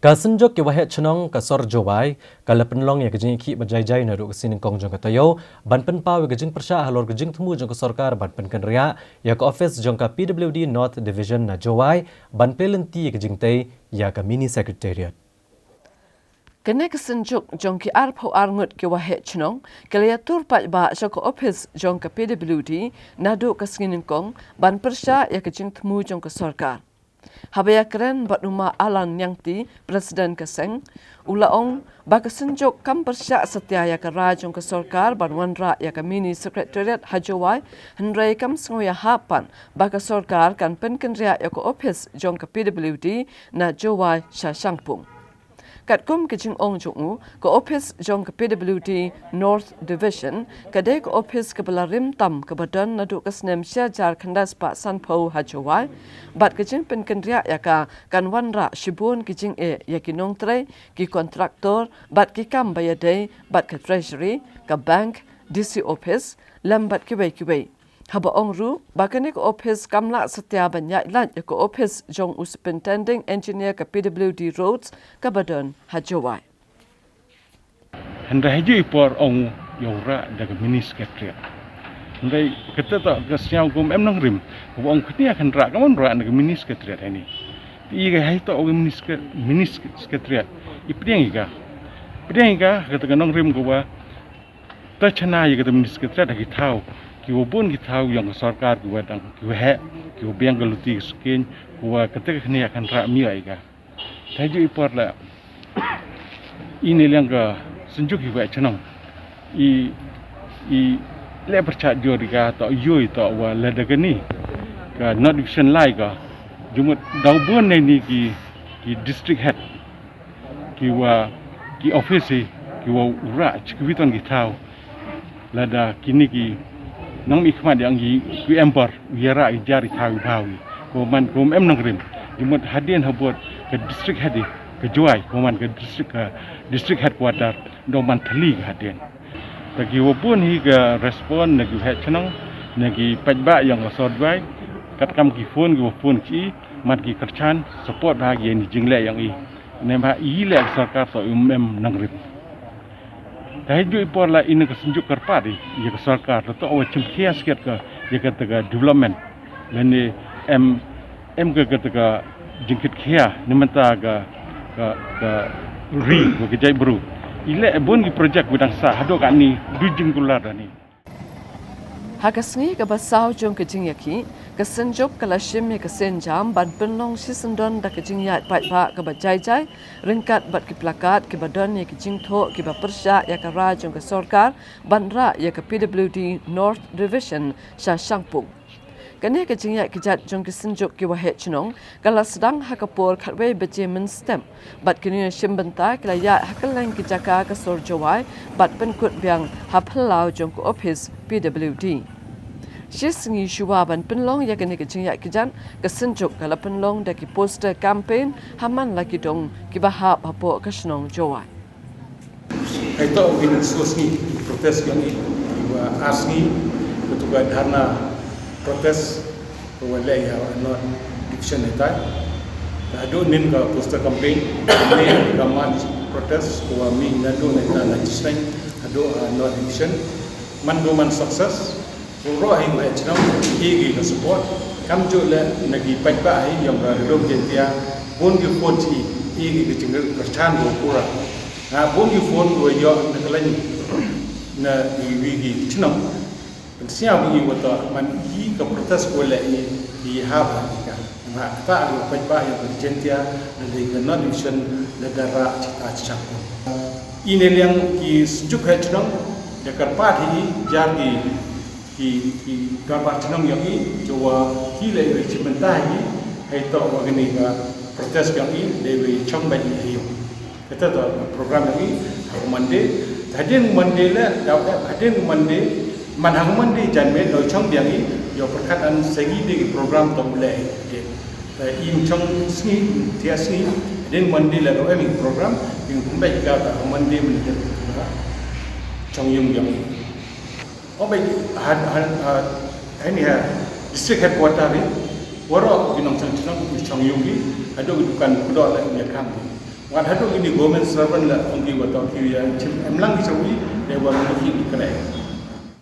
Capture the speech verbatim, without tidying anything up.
Ka Synjuk ki Waheh Chnong ka Sor Jowai ka la pynlong ïa ka jingïakhih ba jai jai naduh ka sngi nyngkong jong ka taïew ban pynpaw ïa ka jingpyrshah halor ka jingthmu jong ka sorkar ban pynkynriah ïa ka ophis jong ka P W D North Division na Jowai ban plie lynti ïa ka jingtei ïa ka Mini Secretariat. Kane ka synjuk jong ki arphew ar ngut ki waheh chnong ka la ïatur paidbah sha ka ophis jong ka P W D naduh ka sngi nyngkong ban pyrshah ïa ka jingthmu jong ka sorkar. Haba ïakren bad u Ma Alan Niangti, President ka seng, u la ong ba ka synjuk kam pyrshah satia ïa ka rai jong ka sorkar ban wanrah ïa ka Mini Secretariat ha Jowai, hynrei kam sngew ïahap pat ba ka sorkar kan pynkynriah ïa ka ophis jong ka P W D na Jowai sha Shangpung. Katkum ka jingong jong u, ka ophis jong ka P W D North Division ka dei ka ophis kaba la rim tam kaba don naduh ka snem shi hajar khyndai spah sanphew ha Jowai, bad ka jingpynkynriah ïa ka kan wanrah shibun ki jingeh ïa ki nongtrei, ki kontraktor, bad ki kam ba ïadei bad ka Treasury, ka bank, D C office, lem bad kiwei kiwei. Haba ong ruh ba kane ka ophis kam lah satia ban ïaid lait ïa ka ophis jong u Superintending Engineer ka P W D Roads kaba don ha Jowai. Hynrei ha ïa i por ong ïa u rah da ka Mini Secretariat. Hynrei kata ta ka sñiaw kum em nongrim. Haba ong kata ïa kan rah ka mon rah da ka Mini Secretariat hani. Ti i ka hai ta ong Mini Secre-, Mini Secretariat. I pdiang i ka. Pdiang i ka kata ka nongrim ka wa ta chana ïa kata Mini Secretariat ha ki thaw. Ki wa bun ki thaw yong ka sorkar ki wa dang ki wa heh. Ki wa biang ka luti ki skin. Ki wa kata ka khnia kan rah mia i ka. Te ju i por la i ne liang ka synjuk i wei chnong i i le perchat jor i ka to yoi to wa la da ka ni ka not division lai ka jumut dau bun ne ni ki ki district head ki wa ki office ki wa ura chikwiton ki thaw. Lada kini ki nang mi khmat yang ki, ki emperor, u yara i jar i thaw i bhaw i. Ko man ko em nang rim. Jumut hadien habot ka district head i, ka Jowai, ko man ka district, ka district headquarter, do man thali ka hadien. Ta ki wa bun hi ka respond na ki het chnong, na ki paidbah yang ka sor Jowai, kat kam ki phone, ki wa phone ki, man ki kyrchan, support ha ki ni jingleh yang i. Ne ma i leh ka sorkar to um em nang rim. Te ha ju i por la ina ka synjuk kyrpad i, ïa ka sorkar, to wa chim khia siat ka, ïa ka ta ka development. Lane em, em ka, ka ta ka jingkit khia, ni mynta ka, ka, ka ri, ka, ka jai bru. I leh bun ki project wa dang sa, hado ka ni, du jingkular da ni. Ha ka sngi kaba saw jong ka jingïakhih, ka synjuk ka la shim ïa ka sienjam ban pynlong shi syndon da ka jingïaid paidbah kaba jai jai, ryngkat bad ki plakat kiba don ïa ki jingthoh kiba pyrshah ïa ka rai jong ka sorkar ban rah ïa ka P W D North Division sha Shangpung. Kane ka jingïaid kjat jong ki synjuk ki waheh chnong ka la sdang ha ka por khatwei baje mynstep. Bad kine shim bynta ki la ïaid ha kylleng ki jaka ka sor Jowai bad pynkut biang ha phyllaw jong ka ophis P W D. Shi sngi shuwa ban pynlong ïa kane ka jingïaid kjat, ka synjuk ka la pynlong da ki poster campaign ha man la ki dong kiba hap hapoh ka shnong Jowai. Hai to wi nang so sngi protest yang i, wa ar sngi, ka tu ka dharna protest ka wa leh ïa North Division ita. Ka hadu nin ka poster campaign, nin ka march protest ka wa mi nadu na ita na chisneng hadu, uh, North Division. Man go man success. Ko ro hi wa chnong i gi ka support. Kam ju le na gi paidbah hi yong ka rilum Jaintia. Bun gi phone chi i gi ka jingril kyrchan go pura. Na bun gi phone go yo na ka lain na gi wi gi chnong. Kan sia bu i wa to man i ka protest ko le i, i ha ba i ka. Na kata i wa paidbah i ka Jaintia, na le ka North Division, na dara chita chapun. I ne liang ki synjuk ha chnong, da kyrpad hi jar ki, ki, ki kyrpad chnong yong i, jo wa ki le i chi mynta hi, hai to wa kini ka protest yong i, le i chong ba i hi. Kata to program yong i, ha Monday, hadien Monday le, da hadien Monday, man ha Monday jan me, do chong biang i, yo pyrkhat an segi de program to le, de. Ta im chong sngi, tia sngi, hadien Monday le do em program, ing kumbai ka ta Monday men de. Chong yung yong i. Oh bai, ha, ha, ha, ini ha, district headquarter ni, waro ki nongchong chnong, ki chong yung i, ado ki dukan kudo le, ya kam. Wat haduh kini government servant la ong ki wa toh ki ya chim em lang ki chawi, ya wa